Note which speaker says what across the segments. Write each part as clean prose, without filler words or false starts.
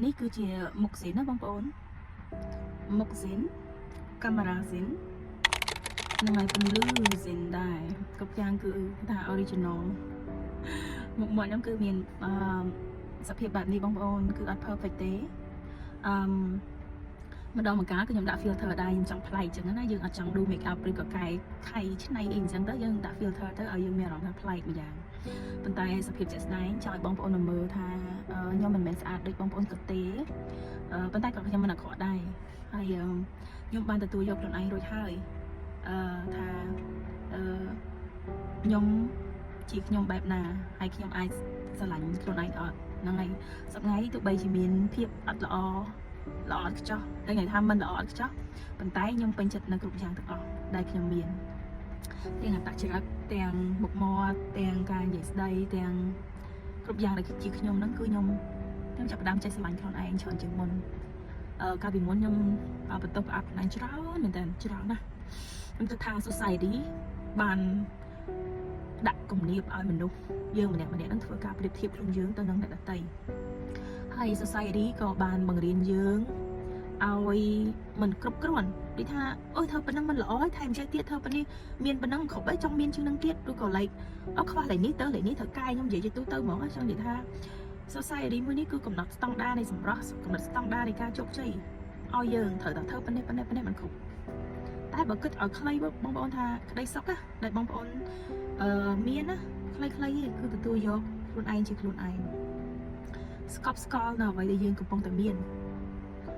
Speaker 1: នេះគឺជាមុខស៊ីនណាបងប្អូនមុខស៊ីនកាមេរ៉ាស៊ីននិងហើយពន្លឺស៊ីនដែរគ្រប់យ៉ាងគឺថា original មុខមាត់ខ្ញុំគឺមានសភាពបែបនេះបងប្អូនគឺអត់ perfect ទេអឺម្ដងម្កាលគឺខ្ញុំដាក់ filter ដែរខ្ញុំចង់ប្លែកអញ្ចឹងណាយើងអត់ចង់ do make up ឬក៏កែខៃឆ្នៃអីអញ្ចឹងទៅយើងដាក់ filter ទៅឲ្យយើងមានអារម្មណ៍ថាប្លែកម្យ៉ាងប៉ុន្តែសភាពជាក់ស្ដែងចង់ឲ្យបងប្អូនមកមើលថាខ្ញុំមិនមែនស្អាតដូចបងប្អូនគិតទេប៉ុន្តែក៏ខ្ញុំមិនអាក្រក់ដែរហើយខ្ញុំបានទទួលយកខ្លួនឯងរួចហើយថាខ្ញុំជាខ្ញុំបែបណាហើយខ្ញុំអាចស្រឡាញ់ខ្លួនឯងអត់ហ្នឹងហើយសប្ងៃទោះបីជាមានភាពអត់ល្អល្អអត់ខ្ចោះតែនិយាយថាមិនល្អអត់ខ្ចោះប៉ុន្តែខ្ញុំពេញចិត្តនៅគ្រប់យ៉ាងទាំងអស់ដែលខ្ញុំមានទាំងអត្តចរិតទាំងមុខមាត់ទាំងការនិយាយស្ដីទាំងគ្រប់យ៉ាងដែលជាខ្ញុំហ្នឹងគឺខ្ញុំចាប់ផ្ដើមចេះស្រឡាញ់ខ្លួនឯងច្រើនជាងមុនកាលពីមុនខ្ញុំបន្ទោសផ្អាប់ខ្លួនឯងច្រើនមែនតើច្រើនណាស់ខ្ញុំគិតថា society បានដាក់គំនាបឲ្យមនុស្សយើងម្នាក់ម្នាក់នឹងធ្វើការប្រៀបធៀបខ្លួនយើងទៅនឹងអ្នកដទៃហើយ society ក៏បានបង្រៀនយើងឲ្យមិនគ្រប់គ្រាន់ដូចថាអូយធ្វើប៉ុណ្ណឹងមិនល្អហើយថែមចេះទៀតធ្វើប៉ុណ្នេះមានប៉ុណ្ណឹងគ្រប់ហើយចង់មានជាងនឹងទៀតឬក៏ like អូខ្វះលេខនេះទៅលេខនេះត្រូវកែខ្ញុំនិយាយទៅទៅហ្មងចង់និយាយថា society មួយនេះគឺកំណត់ស្តង់ដារនៃសម្រស់កំណត់ស្តង់ដារនៃការជោគជ័យឲ្យយើងត្រូវតែធ្វើប៉ុណ្នេះប៉ុណ្នេះប៉ុណ្នេះមិនគ្រប់តែបើគិតឲ្យខ្លីបងប្អូនថាក្តីសុខណាដែលបងប្អូនមានណាខ្លីៗទេគឺទទួលយកខ្លួនឯងជាខ្លួនឯងស្កប់ស្កល់នៅអ្វីដែលយើងកំពុងតែមាន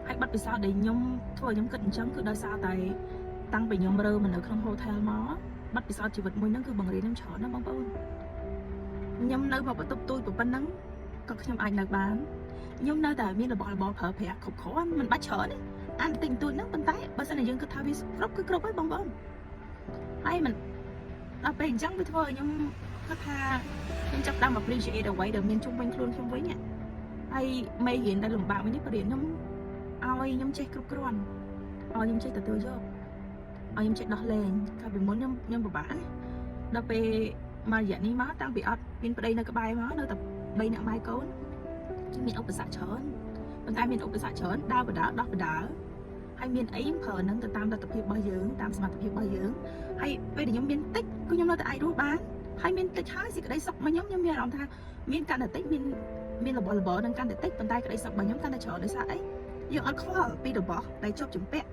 Speaker 1: ហើយបទពិសោធន៍ដែលខ្ញុំធ្វើឲ្យខ្ញុំគិតអញ្ចឹងគឺដោយសារតែតាំងពីខ្ញុំរើមកនៅក្នុង hotel មកបទពិសោធន៍ជីវិតមួយហ្នឹងគឺបង្រៀនខ្ញុំច្រើនណាស់បងប្អូនខ្ញុំនៅមកបន្ទប់ទូចប៉ុណ្ណឹងក៏ខ្ញុំអាចនៅបានខ្ញុំនៅតែមានរបស់របរប្រើប្រាស់គ្រប់គ្រាន់មិនបាច់ច្រើនទេអានតិចតួចហ្នឹងប៉ុន្តែបើសិនជាយើងគិតថាវាគ្រប់គឺគ្រប់ហើយបងប្អូនហើយមិនដល់ពេលអញ្ចឹងវាធ្វើឲ្យខ្ញុំគិតថាខ្ញុំចាប់ផ្ដើម appreciate អ្វីដែលមានជុំវិញខ្លួនខ្ញុំវិញហើយមេរៀនដែលលំបាកមួយនេះបរៀនខ្ញុំឲ្យខ្ញុំចេះគ្រប់គ្រាន់ឲ្យខ្ញុំចេះទទួលយកឲ្យខ្ញុំចេះដោះលែងកាលពីមុនខ្ញុំពិបាកណាដល់ពេលមករយៈនេះមកតាំងពីអត់មានប្តីនៅក្បែរមកនៅតែ3នាក់ម៉ែកូនមានឧបសគ្គច្រើនប៉ុន្តែមានឧបសគ្គច្រើនដើរបដាដោះបដាហើយមានអីប្រើនឹងទៅតាមលទ្ធភាពរបស់យើងតាមសមត្ថភាពរបស់យើងហើយពេលដែលខ្ញុំមានតិចគឺខ្ញុំនៅតែអាចរស់បានហើយមានតិចហើយសេចក្តីសុខរបស់ខ្ញុំខ្ញុំមានអារម្មណ៍ថាមានកាន់តែតិចមានមានរបស់របរនឹងកាន់តែតិចប៉ុន្តែក្តីសុខរបស់ខ្ញុំកាន់តែច្រើនដោយសារអីយើងអត់ខ្វល់ពីរបស់ដែលជាប់ជំពាក់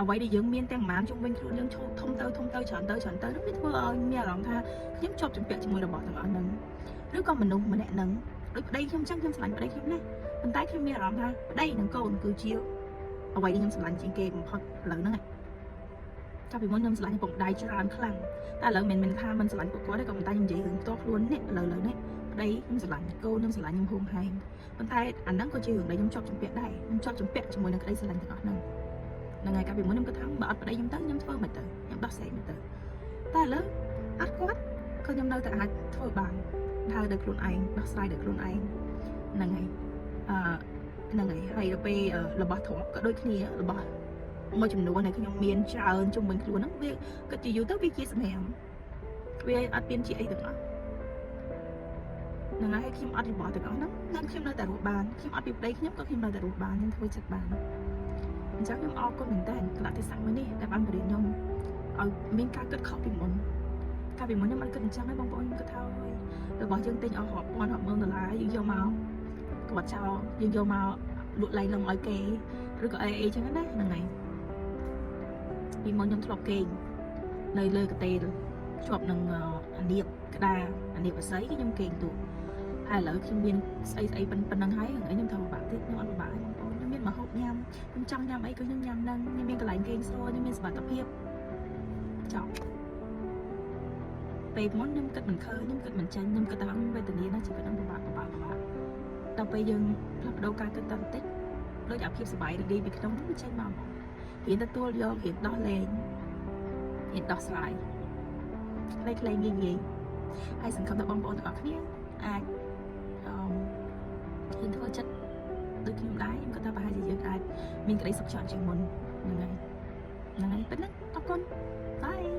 Speaker 1: អ្វីដែលយើងមានទាំងប្រហែលជុំវិញខ្លួនយើងឈូធំទៅធំទៅច្រើនទៅច្រើនទៅនោះវាធ្វើឲ្យមានអារម្មណ៍ថាខ្ញុំជាប់ជំពាក់ជាមួយរបស់ទាំងអស់ហ្នឹងឬក៏មនុស្សម្នាក់ហ្នឹងដូចប្តីខ្ញុំចឹងខ្ញុំស្រឡាញ់ប្តីខ្ញុំណាស់ប៉ុន្តែខ្ញុំមានអារម្មណ៍ថាប្តីនិងកូនគឺជាអ្វីដែលខ្ញុំស្រឡាញ់ជាងគេបំផុតឥឡូវហ្នឹងកាលពីមុនខ្ញុំស្រឡាញ់ឪពុកម្ដាយច្រើនខ្លាំងតែឥឡូវមិនមែនថាមិនស្រឡាញ់ពួកគាត់ទេក៏ប៉ុន្តែខ្ញុំនិយាយរឿងផ្ទាល់ខ្លួននេះឥឡូវឥឡូវនេះប្តីខ្ញុំស្រឡាញ់កូនខ្ញុំស្រឡាញ់ខ្ញុំហួងហែងប៉ុន្តែអាហ្នឹងក៏ជារឿងដែលខ្ញុំជាប់ជំពាក់ដែរខ្ញុំជាប់ជំពាក់ជាមួយនឹងក្តីស្រឡាញ់ទាំងអស់ហ្នឹងហ្នឹងហើយកាលពីមុនខ្ញុំគិតថាបើអត់ប្តីខ្ញុំទៅខ្ញុំធ្វើមិនទៅខ្ញុំដោះស្រាយមិនទៅតែឥឡូវអត់គាត់ក៏ខ្ញុំនៅតែអាចធ្វើបានដើរដោយខ្លួនឯងដោះស្រាយដោយខ្លួនឯងហ្នឹងហើយហ្នឹងហើយហើយដល់ពេលរបស់ទ្រព្យក៏ដូចគ្នារបស់មួយចំនួនដែលខ្ញុំមានច្រើនជុំវិញខ្លួនហ្នឹងវាគិតជាយូរទៅវាជាសម្រាមវាអត់មានជាអីទាំងអស់ហ្នឹងហើយខ្ញុំអត់របស់ទាំងអស់ហ្នឹងនឹងខ្ញុំនៅតែរស់បានខ្ញុំអត់ពីប្តីខ្ញុំក៏ខ្ញុំនៅតែរស់បានខ្ញុំធ្វើចិត្តបានអញ្ចឹងខ្ញុំអរគុណមែនតើកលៈទេសៈមួយនេះដែលបានបរិញ្ញាខ្ញុំឲ្យមានការគិតខុសពីមុនកាលពីមុនខ្ញុំអត់គិតអញ្ចឹងទេបងប្អូនខ្ញុំគិតថាអើយរបស់យើងទិញអស់រាប់ពាន់រាប់ម៉ឺនដុល្លារយើងយកមកក្បត់ចោលយើងយកមកលក់ឡៃឡុងឲ្យគេឬក៏អីអីចឹងណាហ្នឹងហើយពីមុនខ្ញុំធ្លាប់គេងនៅលើកន្ទេលជាប់នឹងអានៀបក្តារអានៀបអស័យគឺខ្ញុំគេងទូហើយឥឡូវខ្ញុំមានស្អីស្អីប៉ុណ្្នឹងហើយខ្ញុំធ្វើពិបាកទៀតខ្ញុំអត់ពិបាកទេបងប្អូនខ្ញុំមានម្ហូបញ៉ាំខ្ញុំចង់ញ៉ាំអីក៏ខ្ញុំញ៉ាំហ្នឹងខ្ញុំមានកន្លែងគេងស្រួលខ្ញុំមានសុវត្ថិភាពចប់ពេលមុនខ្ញុំគិតមិនឃើញខ្ញុំគិតមិនចេញខ្ញុំគិតថាវេទនាណាជីវិតហ្នឹងពិបាកពិបាកពិបាកដល់ពេលយើងផ្លាស់ប្ដូរការគិតតែបន្តិចដូចអាភាពសប្បាយរីករាយពីក្នុងហ្នឹងវាចេញមកហ្មងរៀនទទួលយករៀនដោះលែងរៀនដោះស្រាយខ្លីៗងាយងាយហើយសង្ឃឹមថាបងប្អូនទាំងអស់គ្នាអាចរៀនធ្វើចិត្តដូចខ្ញុំដែរខ្ញុំគិតថាប្រហែលជាយើងអាចមានក្តីសុខច្រើនជាងមុនហ្នឹងហើយហ្នឹងហើយប៉ុណ្ណឹងអរគុណ bye.